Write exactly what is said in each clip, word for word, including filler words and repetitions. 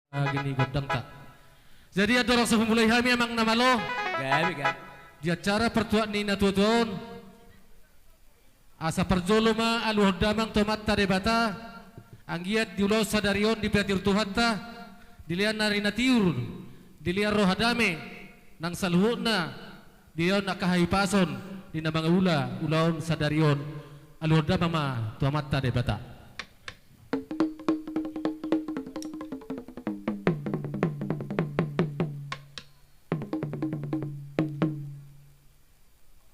Agi ni gondangta. Jadi andorang so mamulai hami amang na malo. Gabe, gabe. Di acara partuat ni natuatua on. Asa parjolo ma aluhon damang tu Amanta Debata, anggiat di ulaon sadari on dipatiur Tuhanta, dilehon ari na tiur, dilehon roha dame, nang saluhutna, dilehon angka hahipason, di na mangula ulaon sadari on, aluhon damang ma tu Amanta Debata.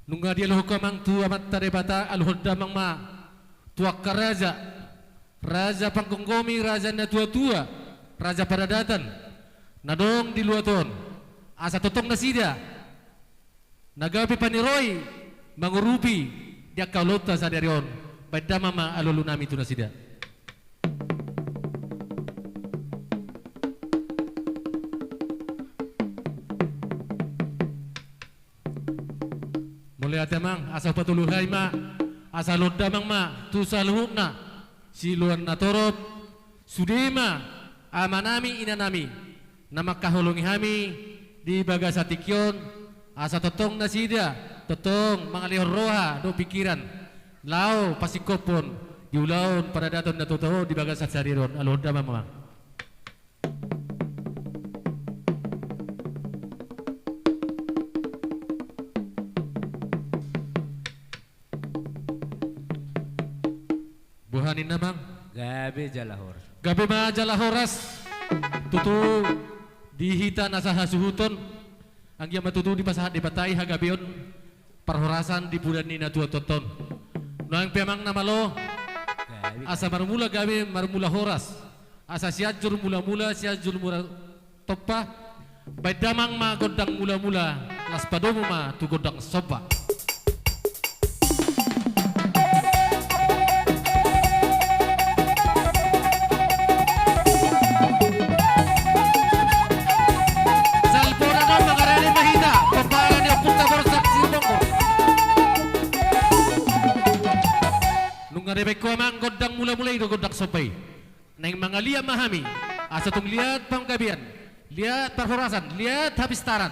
Nunga dialuhon ho amang tu Amanta Debata, aluhon damang ma tu angka raja, raja panggomgomi, raja natuatua, raja paradatan, na adong di luat on, asa tongtong nasida na gabe paniroi mangurupi di angka ulaonta sadari on, baen damang ma alualunami tu nasida. Mauliate amang, asa hupatoluhon hami ma, asa aluhon damang ma tu saluhutna siloan na torop, sude ma amanami inanami na mangkaholongi hami di bagasan tingki on, asa tongtong nasida tongtong mangalehon roha dohot pingkiran laho pasingkophon di ulaon paradaton na tongtong di bagasan sadari on, aluhon damang ma. Boha ninna amang? Gabe jala horas. Gabe ma jala horas. Tutu di hita nasa hasuhuton, anggiat ma tutu dipasahat Debata i hagabeon parhorasan di poda ni natuatuanta on. Nuaeng pe amang na malo, gabe, asa marmula gabe, marmula horas. Asa Sianjur Mulamula, Sianjur Mula Tompa, baen damang ma gondang mulamula, laos padomu ma tu gondang somba. Salpoda do mangarade ma hita, pomparan ni ompunta Borsak Sibongkor. Nunga dibaen ho amang gondang mulamula i do gondang somba i. Naeng mangaliat ma hami, asa tung liat panggabean, liat parhorasan, liat hapistaran,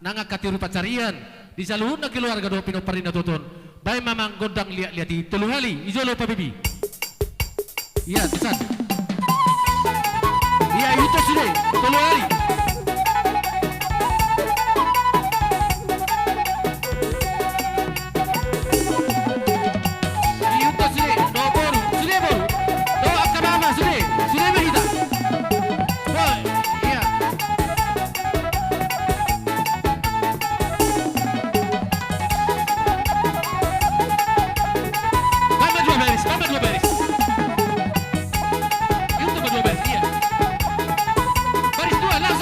nang angka tiur pansarian di saluhutna keluarga dohot pinompar ni natuatuaon. Baen ma amang gondang liatliat i tolu hali, di jolo pabibi. Ia, tusan. Ia, ihuthon sude, tolu hali. Ihuthon sude, dohot boru, sude boru. Dohot angka mama, sude, sude ma hita. Boy, ia. Tambah dua baris, tambah dua baris. Ihuthon ma dua baris, ia. Baris dua, las,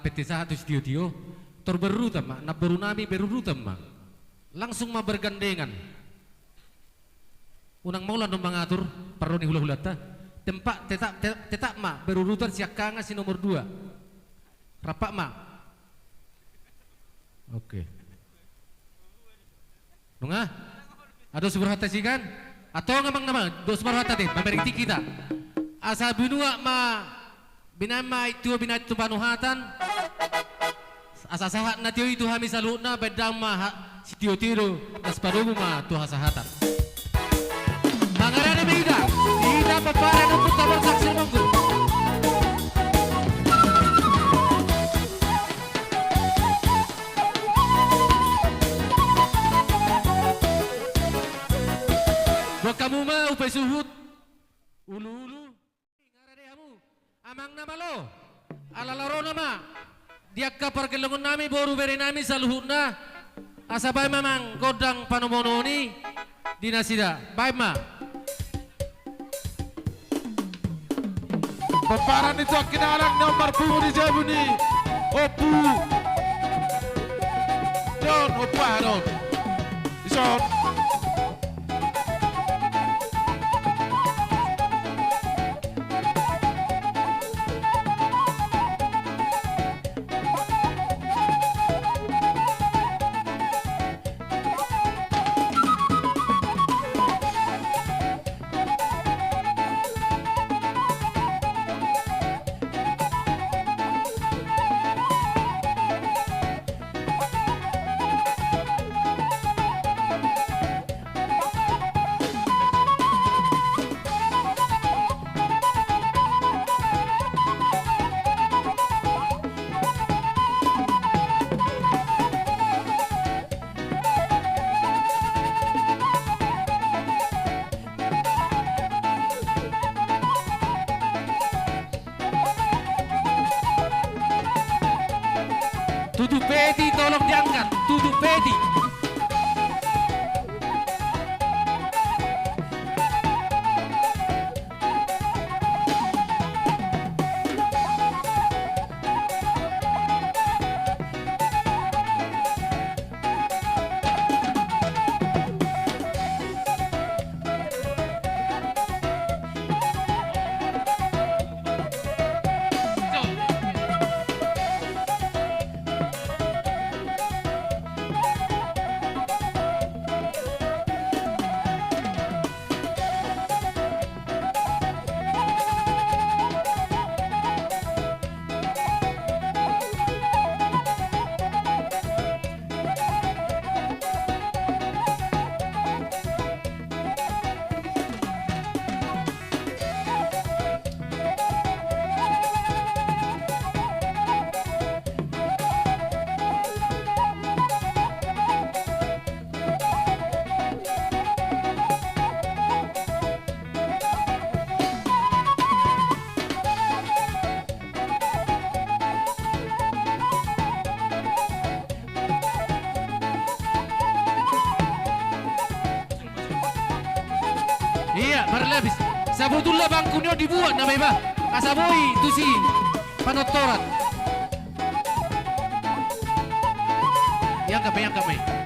Pette sahat tu sitio-tio, tor berurutan ma, namboru nami berurutan ma. Langsung ma bergandengan. Unang maulan do mangatur parro ni hula-hulanta. Tempat tetap, te-, tetap ma berurutan siangkangan si nomor dua. Rap ma. Oke. Nunga? Adong siburhata sian i kan? Antong amang nama, dos ma rohanta te, mamereng tingki hita. Asa binuat ma, binaen ma aek tuo, binaen tu panuhatan. Asa sahat na tio i tu hami saluhutna, baen damang ma ha-, sitio-tio do, das padomu ma tu hasahatan. Mangarade ma hita, hita pomparan ni ompunta Borsak Sirumonggur. Buat hamu ma upa ni suhut, ulu-ulu. Ngarade hamu, amang na malo. Ala larona ma. Di angka pargellengon nami, boru bere nami saluhutna. Asa baen ma amang gondang panomo-nomo i di nasida. Baen ma. Pomparan ni Tuan Kinalang na marpungu di jabu ni Ompu. Don, Ompu aha don? Dison. Tutup peti tolong diangkat, tutup peti. Ia, marlapis. Sabotulna bangku ni on dibuat nama iba. Asa boi tusi panontoran. Iangkat ma i, iangkat ma i.